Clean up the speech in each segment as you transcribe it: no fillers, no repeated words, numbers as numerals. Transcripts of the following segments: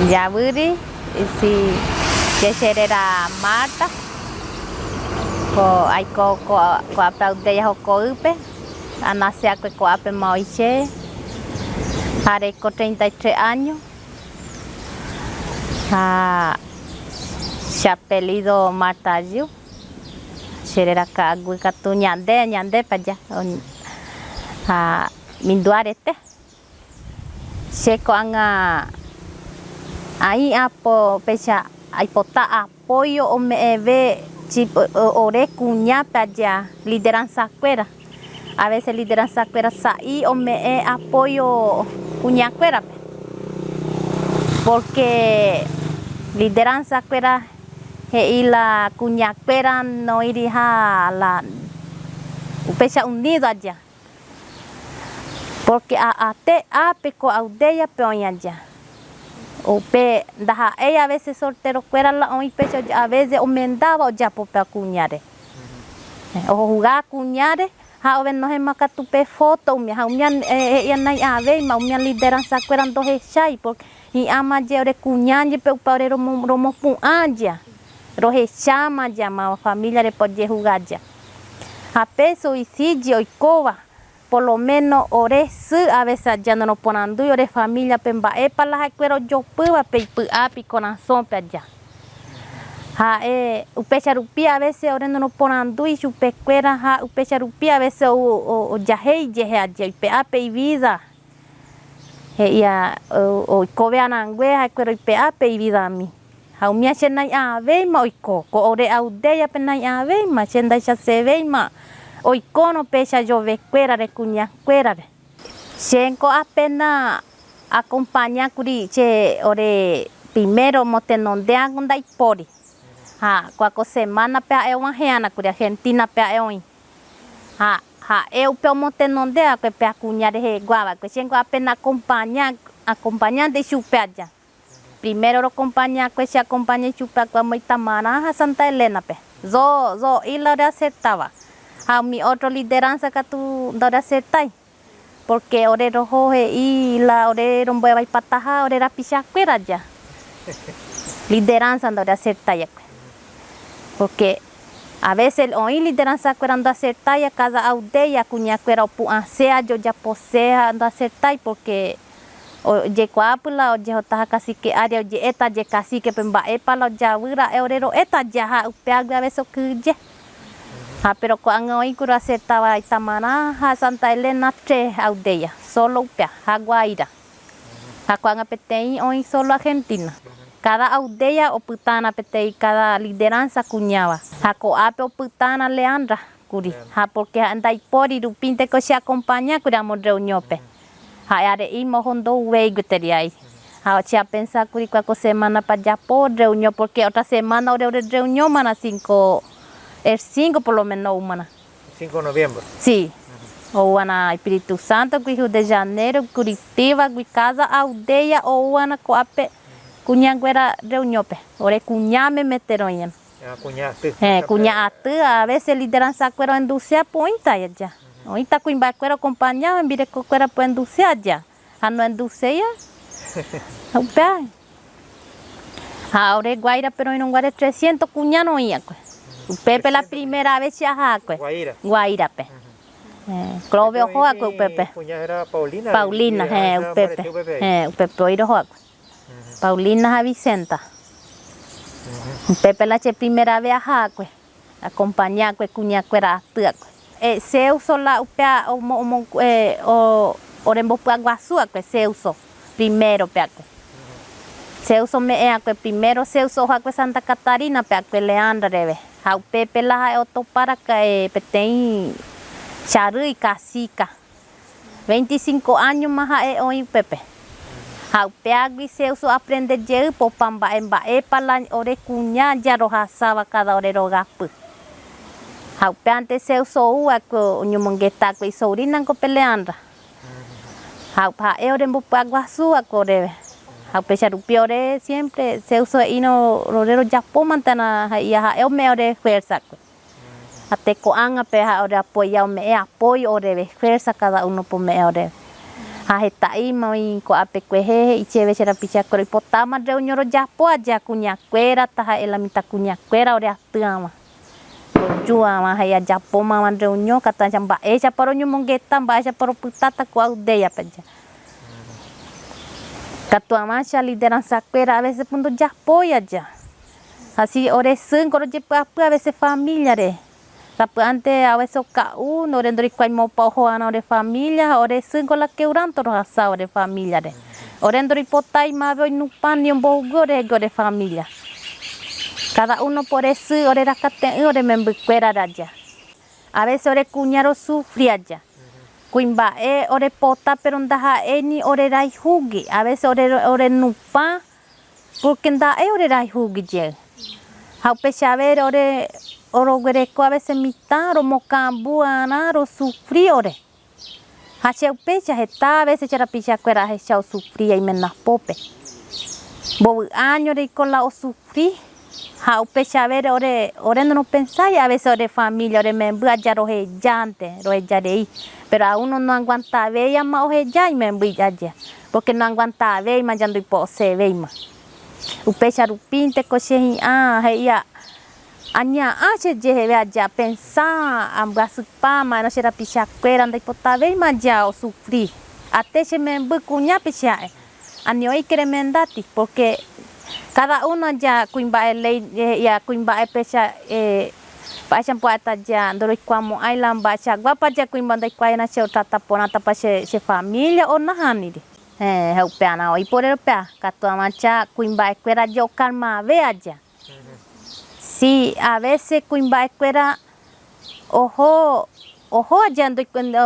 Javýri, si che cheréra Marta, ko aiko ko'ápe Aldeia Jokoýpe, anaseakue ko'ápema oĩ che, areko 33 año ha che apellido Marta Ayu. Che réra ka'aguy katu ñande, ñandépa ja ha mindu arete. Che ko'ág̃a aĩ apo péicha aipota apoyo ome'ẽve ore kuñápe aja lideranza-kuéra. A veces lideranza-kuéra sa'i ome'ẽ apoyo kuñakuérape porque lideranza-kuéra he'i la kuñakuéra noĩriha la upéicha unido aja. Pórke a'ate ápe ko aldéape oĩ aja. Upe ndaha'éi a vése solterokuéra la oĩ péicha a vése omendáva ojapo pe kuñáre. Ohuga kuñáre ha ovenohẽma katu pe fóto umía ha umía he'i nai'ãvéima umía lideransakuéra ndohechái pórke hi'ãma je ore kuña jepe upe ore romopu'ã aja, rohecháma aja máva familiarepa ojehuga aja. Ha pe suicídio oikóva, por lo méno ore sy a vése aja noroporandúi ore famíliape mba'épa la ha'ekuéra ojopýva pe ipy'ápe, ikorasõpe aja. Ha'e upéicha rupi a vése ore noroporandúi chupekuéra ha upéicha rupi a vése ou ojahéi ijehe aja, oipe'a pe ivída. He'i oikove arãngue ha'ekuéra oipe'a pe ividami. Ha umía che nai'ãvéima oiko, ko ore aldéape nai'ãvéima, che ndaichasevéima oikórõ péicha jovekuérare, kuñakuérare. Chéngo apéna acompaña kuri che ore primero omotenonde'ãngo ndaipóri. Ha kua ko semánape ha'e og̃uahẽ'arã kuri Argentínape ha'e oĩ. Ha ha'e upe omotenonde va'ekue pe akuña rehegua va'ekue, chéngo apena acompaña, acompañánte ichupe aja. Primero rocompaña akue che acompaña ichupe akue amo Itamarã ha Santa Elena-pe. Zo, zo'i la ore acertaba. Ha umi otro lideranza katu ndoreacertái, porque ore roho he'i la ore rombo'evaipataha ore rapichakuéra aja. Lideranza ndoreacertái akue. Porque a veces oĩ lideranza-kuéra ndoacertái cada aldea kuñakuéra opu'ãse aja ojapose ha ndoacertái porque Ojekuaápy la ojehotaha cacique área oje'éta je cacique-pe mba'épa la ojavy ra'e ore ro'éta jaha upéagui a veces okyhyje. Ha pero ko'ág̃a oĩ kuri oacertava Itamarã ha Santa Elena tres aldeya, solo upéa, ha Guaira. Ha ko'ág̃a peteĩ oĩ solo Argentina. Cada aldeya opytárã peteĩ cada lideranza kuñáva. Ha ko'ápe opytárã Leandra kuri. Ha porque ha'e ndaipóri rupínteko che acompaña kuri amo reunión-pe. Ha'e are'íma oho ndouvéi gueteri ai. Ha che apensa kuri kua ko semana-pa ajapo reunión porque otra semana ore ore reunión-marã cinco, el cinco por lo menos oúmarã. Cinco de noviembre. Sí, oúvarã Espíritu Santo-gui, Rio de Janeiro, Curitiba-gui, cada aldea oúvarã ko'ápe kuñanguéra reunión-pe, ore kuñáme meterõiarã. Ah, kuña aty. Héẽ, kuña aty, a veces lideranza-kuéra oendusia poĩta aja. Oĩta kuimba'ekuéra okompañáva hembirekokuéra poendusia aja, ha noenduséi ha upéva. Ha ore Guaira-pe roĩrõ guare trescientos kuña roĩ'akue. Upépe la primera vez che aha'akue. Guaira. Guaira-pe. Clove oho'akue upépe. Kuña héra Paulina. Paulina, héẽ, upépe. Héẽ, upépe oĩ roho'akue. Paulina ha Vicenta. Upépe la che primera vez aha'akue, acompaña'akue kuñakuéra aty'akue. Ceuso la upéa orembopy'aguasu'akue Ceuso primero-pe'akue. Ceuso ome'ẽ'akue primero, Ceuso oho'akue Santa Catarina-pe'akue Leandra reve. Ha upépe la ha'e otopa raka'e peteĩ charýi cacica. Veinticinco áñoma ha'e oĩ upépe. Ha upéagui Zeus oaprende jey popa mba'e mba'épa la ore kuña jarohasáva káda ore rogapy. Ha upévante Zeus ou va'ekue oñomongeta va'ekue isobrínango pe Leandra. Ha ha'e orembopy'aguasu va'ekue oréve. Ha upéicha rupi ore siémpre Zeus he'írõ ore rojapómante he'i ha'e ome'ẽ ore fuérsakue. Ha pe ko'ág̃a pe ha ore apoia ome'ẽ apoyo oréve, fuerza cada uno-pe ome'ẽ oréve. Ha heta'íma oĩ ko'ápe kuehe he'i chéve che rapichakuéra oipotáma reunión rojapo aja kuñakuéra taha'e la mitãkuñakuéra ore aty'avã. Rojuavã he'i ajapómava reunión katu aja mba'éichapa roñomongeta, mba'éichapa ropytáta ko aldea-pe aja. Katu avã che lideranza-kuéra a veces ndojapói aja. Ha si ore sýngo rojepy'apy a veces familia-re. Sapy'ánte a veces oka'u, ore ndoroikuái moõpa oho'arã ore familia ha ore sýngo la quebranto rohasa ore familia-re. Ore ndoroipotái mave oinupã ni ombohuguy orehegui ore familia. Cada uno po ore sy ore rakate'ỹ ore membykuérare aja. A veces ore kuña rosufri aja. Kuimba'e orepota pero ndaha'éi ni ore rayhúgui. A veces ore orenupã Pórke nda'e ore rayhúgui jey. Ha upeichave ore oroguereko a vése mitã romokãmbu'arã rosufri ore. Ha che upéicha heta vése che rapichakuéra ahecha osufri aimena pópe. Mbovy áño reiko la osufri ha upeichave ore ore noropensái a vése ore família ore memby aja rohejánte, roheja rei. Péro a uno noaguantavéiama oheja imemby aja. Pórke noaguantavéima ja ndoipo'osevéima. Upéicha rupínte ko che hi'ã he'i añe'ã che jeheve aja apensa ambyasypa ma'erõ che rapichakuéra ndaipotavéima aja osufri. Ate che memby kuñápe che ha'e, ani oĩke remendáti, pórke káda uno aja kuimba'e léi he'i kuimba'épe che Mba'éicha mbo'éta ja ndoroikuaamo'ãi la mba'eichaguápa jakuimba ndaikuaáirã che otrata porãtapa che che familia o nahániri. Héẽ, ha upearã oĩ porero pea, katu avãcha kuimba'ekuéra jokalmave aja. Si, a veces kuimba'ekuéra oho oho aja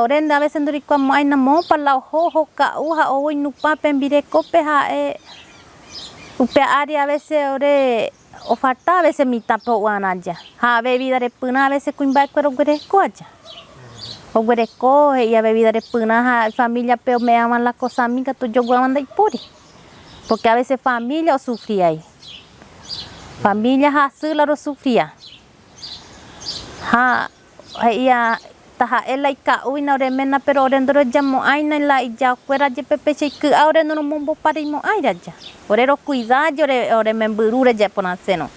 ore a veces ndoroikuaamo'ãi moõpa la oho oho ka'u ha ou oinupã pe hembirekópe ha'e upe ári a veces ore Ofalta a veces mitã pe ho'uarã aja, ha bebida repyrã a veces kuimba'ekuéra oguereko aja. Oguereko he'íva bebida repyrã ha ifamilia pe ome'ẽva la kosami katu ojoguáva ndaipóri. Porque a veces familia osufriái. Familia hasy la rosufria. Ha He'íva, Taha'e la ika'úina ore ména, péro ore ndorojamo'ãina la ijaokuéra jepe péicha iky'a ore noromombopareimo'ãi raja. Ore rokuidáje ore ore membyrúre jaeporãsérõ.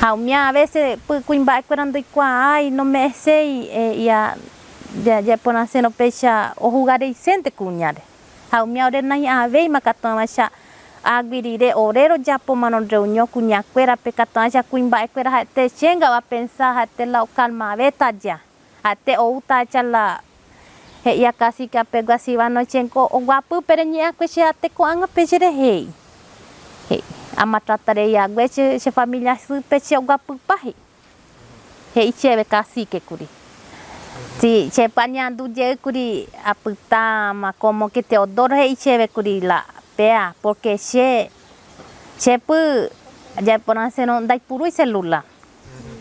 Ha umía avése py kuimba'ekuéra ndoikuaái, nome'ẽséi he'íva jaeporãsérõ péicha ohugareisénte kuñáre. Ha umía ore nahi'ãvéima katu avaicha águi rire ore rojapómarõ rreunión kuñakuérape katu avaicha kuimba'ekuéra ha'ete chéngava apensa ha'ete la okalmavéta aja, ha'ete oúta aja la he'íva casi que apegua sivano chéngo oguapy pe reñe'ãkue che ate ko'ág̃a pe che rehéi, he'i, amatrata rei hague che che familia sýpe che oguapypa, he'i. He'i chéve kasíke kuri. Si, chépa añandu jey kuri apytáma kómo ke Teodoro he'i chéve kuri la péa, pórke che, che py jaiporãsérõ ndaipurúi selúla.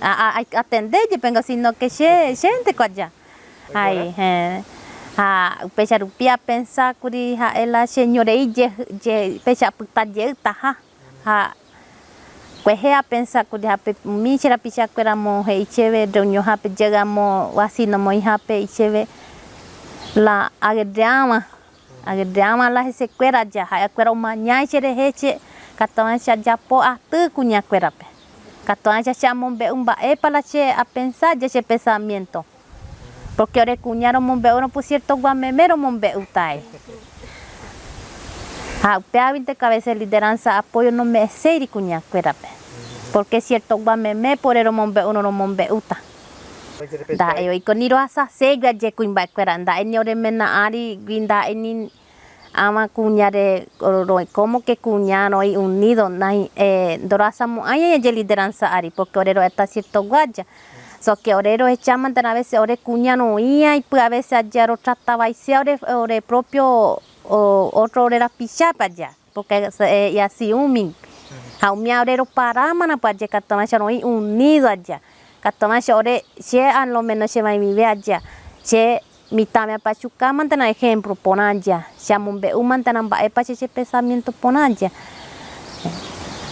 Atende jepengo síno ke che, chénteko aja. Ai, héẽ. Ha upéicha rupi apensa kuri ha'e la cheñorei jey, péicha apyta jeytaha. Ha kuehe apensa kuri ha pe umi che rapichakuéramo he'i chéve reunionhápe jégamo vacíno omoĩhápe he'i chéve la aguerreáva, aguerreáva la hesekuéra ja ha'ekuéra omaña cherehe che katu'ã che ajapo aty kuñakuérape, katu'ã che amombe'u mba'épa la che apensa ja che pensamiento, Pórke ore kuña romombe'úrõ por siertogua meme romombe'úta. Ha upévinte ko avese lideransa apoyo nome'ẽséiri kuñakuérape. Pórke siertogua meme pore romombe'úrõ romombe'úta. Ndaha'éi oiko ni rohasaségui aje kuimba'ekuéra, ndaha'éi ni ore ména árigui, ndaha'éi ni Ãva kuña re roĩ kómo ke kuña roĩ unído ndorohasamo'ãi añe lideransa ári pórke ore ro'éta siertogua aja. Só ke ore rohechámantena a vése ore kuña roĩa ipy a vése aja rotrata vaise ore ore propio ótro ore rapichápe aja pórke he'i umi ha umíva ore roparámana aje katu avaicha roĩ unído aja katu avaicha ore che a lo méno chevaivive aja che Mitãme apachukámantena ejemplo porã aja, che amombe'úmantena mba'épa che che pensamiento porã aja.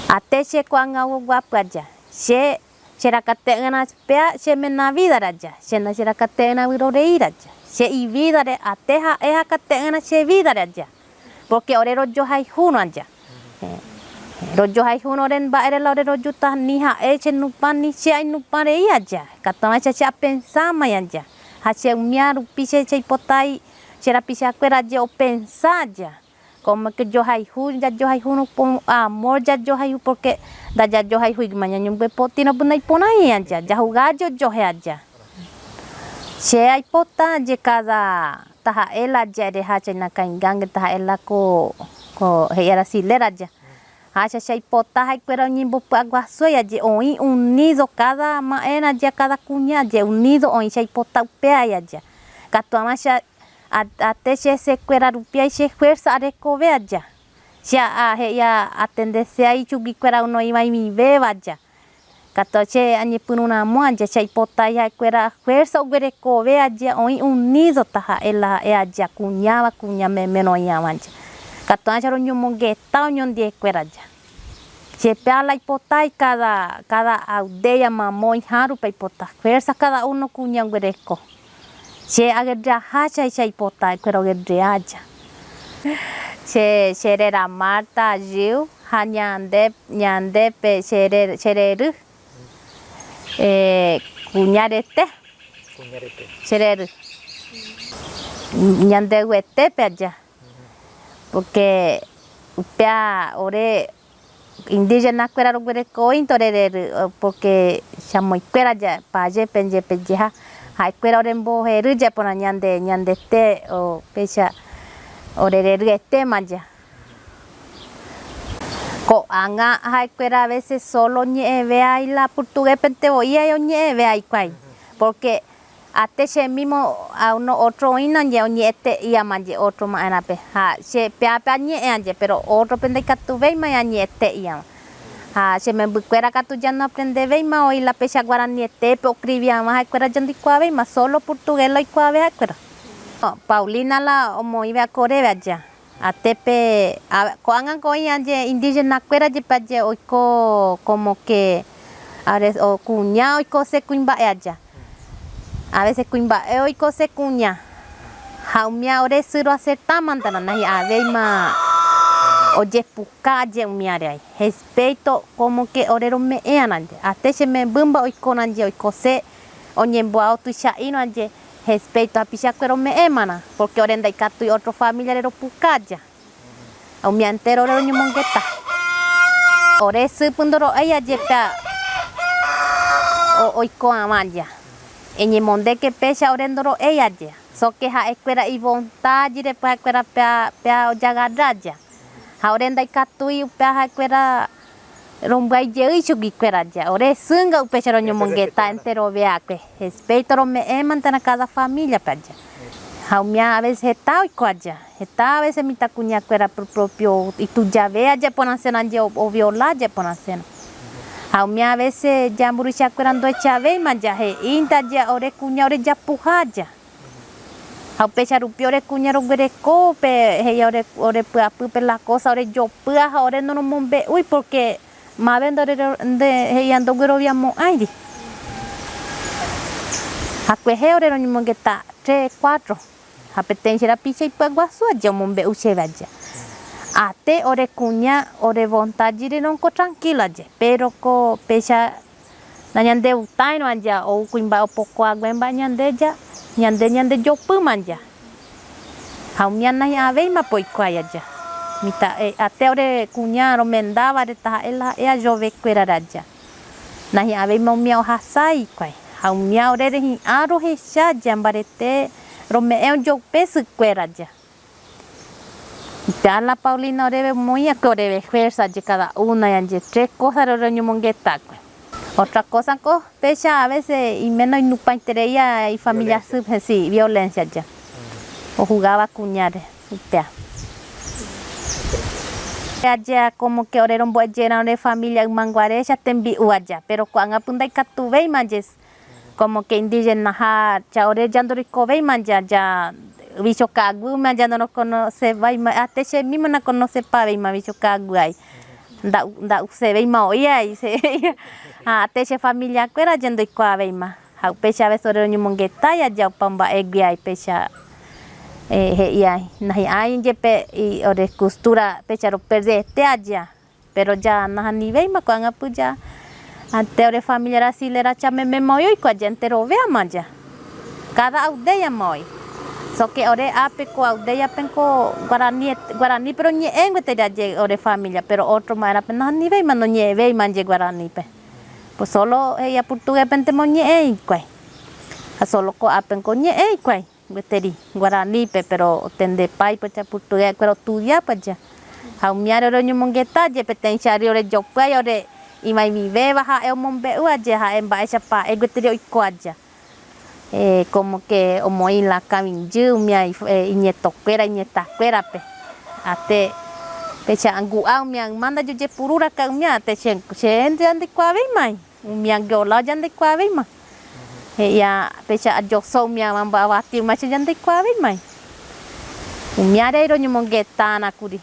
Ate che ko'ág̃a oguapy aja, che cherakate'ỹrã péa che mena vida-re aja, che ndacherakate'ỹrã vyrorei aja. Che ivídare ate ha'e hakate'ỹrã che vídare aja, pórke ore rojohayhúrõ aja. Rojohayhúrõ ore mba'ére la ore rojuta ni ha'e che nupã ni che ainupã rei aja, ikatuavaicha che apensámai aja, ha che umía rupi che cheipotái che rapichakuéra aje opensa aja. Como que johayhu, jajohayhúrõ con amor jajohayhu porque ndajajohayhúigima ñañombyepotírõ py naiporãi aja, jahuga jojohe aja. Che aipota je cada taha'e la jaereha che nakaingángue taha'e la ko ko he'i arasilera aja. Ha che che aipota ha'ekuéra oñembopy'aguasuéi aje oĩ unido cada ma'erã aja cada kuña aje unido oĩ che aipota upéai aja. Katuavã che Ate che hesekuéra rupi ai che fuerza arekove aja, che he'i atendesea ichuguikuéra onoĩvaimivéva aja. Katu che añepyrũ ramo aja che aipotái ha'ekuéra fuerza oguerekove aja oĩ unido taha'e la ha'e aja kuñáva kuña meme roĩava aja. Katu áicha roñomongeta oñondiekuéra aja. Jepe la aipotái cada, cada aldea mamo oĩha rupi aipota fuerza cada uno kuña oguereko. Che aguerreaha chaicha aipota ekuéra oguerrea aja. Che che réra Marta Giu ha ñande ñande pe che re che rery kuña rete. Kuña rete. Che rery. Ñanderuetépe aja. Porque upéa ore Indígena kuéra roguerekóinte ore rery porque chamoikuéra paye penje pejeha ha'ekuéra orembohery jeporã ñande ñandete péicha ore reryetéma ja. Ko'ág̃a ha'ekuéra a veces solo oñe'ẽve la portugués-pente voi oñe'ẽve hikuái porque Ate che mímo a uno otro oĩna anje oñe'ẽte'íama anje otro ma'erãpe ha che péape añe'ẽ anje péro ótrope ndaikatuvéima añe'ẽte'íama. Ha che membykuéra katu ja noaprendevéima oĩ la péicha guaranietépe oskrivi hag̃ua ha'ekuéra ja ndoikuaavéima, sólo portugués la oikuaave ha'ekuéra. Paulina la omoĩve ako oréve aja, atépe ko'ág̃a ko oĩ anje indígena-kuéra jepe aje oiko como que kuña oikose kuimba'e aja. A veces kuimba'e oikose kuña ha umía ore sy roacertámantena nahi'ãvéima ojepuka aje umíare ai. Respeto como que ore rome'ẽarã nde. Ate che membýmba oikórã nde oikose oñemboao tuicha'írõ aje respeto hapichakuéra ome'ẽmarã porque ore ndaikatúi otro familiare ropuka aja. Umi entéro ore roñomongeta. Ore sy py ndoro'éi ajepe oiko avã aja. Eñemondéke péicha ore ndoro'éi aja. Sóke ha'ekuéra ivontádire ha'ekuéra péa ojagarra aja. Ha ore ndaikatúi upéva ha'ekuéra rombyai jey ichuguikuéra aja. Ore sýnga upéicha roñomongeta enteroveakue. Respeto rome'ẽmantena káda famíliape aja. Ha umi a veces heta oiko aja. Heta a veces mitãkuñakuéra propio itujave aja porãsérõ aje oviola aja porãsérõ. Ha umi a veces ja mburuvichakuéra ndohechavéima ja he'ínte aja ore kuña ore japuha aja. Ha upéicha rupi ore kuña roguereko pe he'i ore ore py'apýpe la cosa ore jopýa ha ore noromombe'úi porque mave ndore nde he'íva ndogueroviamo'ãiri. Ha kuehe ore roñemongeta tres, cuatro ha peteĩ che rapicha ipy'aguasu aja omombe'u chéve aja. Ate ore kuña ore vontádire ronko tranquilo aje, pero ko péicha Nañandegutáirõ aja ou kuimba'e opoko hague mba'e ñande ja, ñande ñandejopýma aja. Ha umi anahi'ãvéimapa oikuaái aja. Mitã ate ore kuña romendávare taha'e la ha'e ajovekuérare aja. Nahi'ãvéima umi ohasa hikuái. Ha umi ore rehi'ã rohecha aja mbarete rome'ẽ ojoupe sykuéra aja. Ya la Paulina oréve omoĩakue oréve fuerza je cada una ñande tres cosas re roñomongetakue. Otra cosa ko péicha a veces iména oinupãitereía ifamilia sýpe, sí, violencia ja, ohugáva kuñáre upéa. Aja como que ore rombo'ejerã ore familia ymaguaréicha tembi'u aja, pero ko'ág̃a py ndaikatuvéima je Como que indígena ha cha ore ja ndoroikovéima ja ja vicho ka'aguýma ja ndorokonosevéima hasta che misma nakonosepavéima vicho ka'aguy ai nda'usevéima oĩ ai ha te che familia kuéra ja ndoikuaavéima. Ha upéicha a veces ore roñomongetái aja opa mba'égui ai péicha he'i ai nahi'ãi jepe ore costura péicha roperde aja. Péro ja nahanivéima ko'ág̃a pyja ante ore familia brasilera cha meméma oĩ oiko aja enterovéama aja. Káda aldéama oĩ. Sóke ore ápe ko aldéapenko guarani, guaranípe roñe'ẽ gueteri aje ore familia, péro ótro ma'erãpe nahanivéima noñe'ẽvéima aje guaranípe. Pues sólo he'íva portuguépentema oñe'ẽ hikuái. Ha sólo ko'ápenko oñe'ẽ hikuái. Gueteri guaranípe, péro otendepái pocha portugués-kuéra ostudiápa ja. Ha umi ára roñomongeta je peteĩcha ary orejopyái ore ivaivivéva ha'e omombe'u aje ha'e mba'éichapa ha'e gueteri oiko aja. Como que omoĩ la kavĩjy umi iñetokuéra, iñetakuérape. Ate péicha angu'a umi yma ndaje ojepuru raka'e umi ate che ndaikuaavéimai. Umi angeola jandeikuaavéima. He'ia péicha ajoso umi ava mba'avati yma che jandeikuaavéimai. Umi aréi roñomongetána kuri.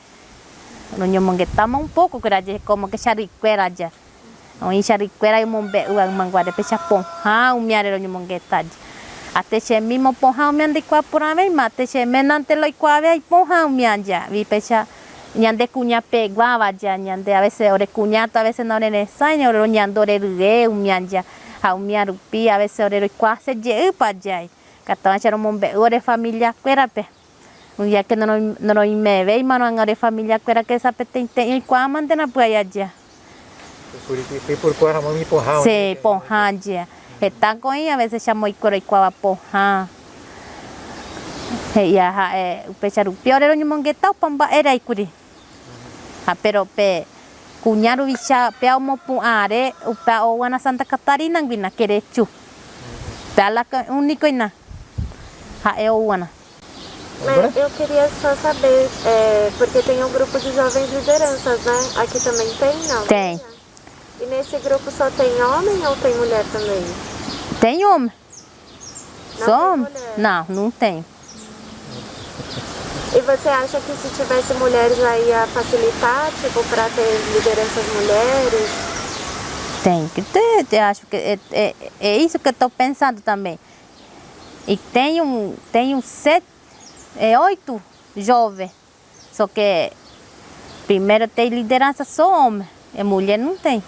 Roñomongetáma un poco kuéra jehe como que charýikuéra aja. Oĩ charýikuéra omombe'úva yma guare péicha pohã umi are roñomongeta aja. Ate che mismo pohã umi andeikuaa porãvéima, ate che ménante la oikuaave aipohã umi aja. Vi péicha Ñande kuña peguáva ja, ñande a veces ore kuñáta a veces na ore resãi, ore roñandu ore rye umi aja, ha umía rupi a veces ore roikuaase jeýpa jái. Katuáicha romombe'u ore familia kuérape. Un día que noroimevéimarõ ág̃a ore familia kuéra que esa peteĩteĩ oikuaámantena pya'e aja. Sí, pohã aja. Heta ko'ẽ a veces chamoikuéra oikuaáva pohã. He'ia ha'e upéicha rupi ore roñomongeta opa mba'ére aikuri. Ha péro pe kuña ruvicha péa omopu'ãre upéa oguana Santa Catarina-guina Kerechu. Péa la únikoina ha'e ouana. Mas eu queria só saber, é, porque tem um grupo de jovens lideranças, né? Aqui também tem, não? Tem. E nesse grupo só tem homem ou tem mulher também? Tem homem. Não Só tem homem? mulher? Não, não tem. E você acha que se tivesse mulher já ia facilitar, tipo, para ter lideranças mulheres? Tem que ter, eu acho que é, é, é isso que eu estou pensando também. E tenho, tenho sete, é, oito jovens, só que primeiro tem liderança só homem, e mulher não tem.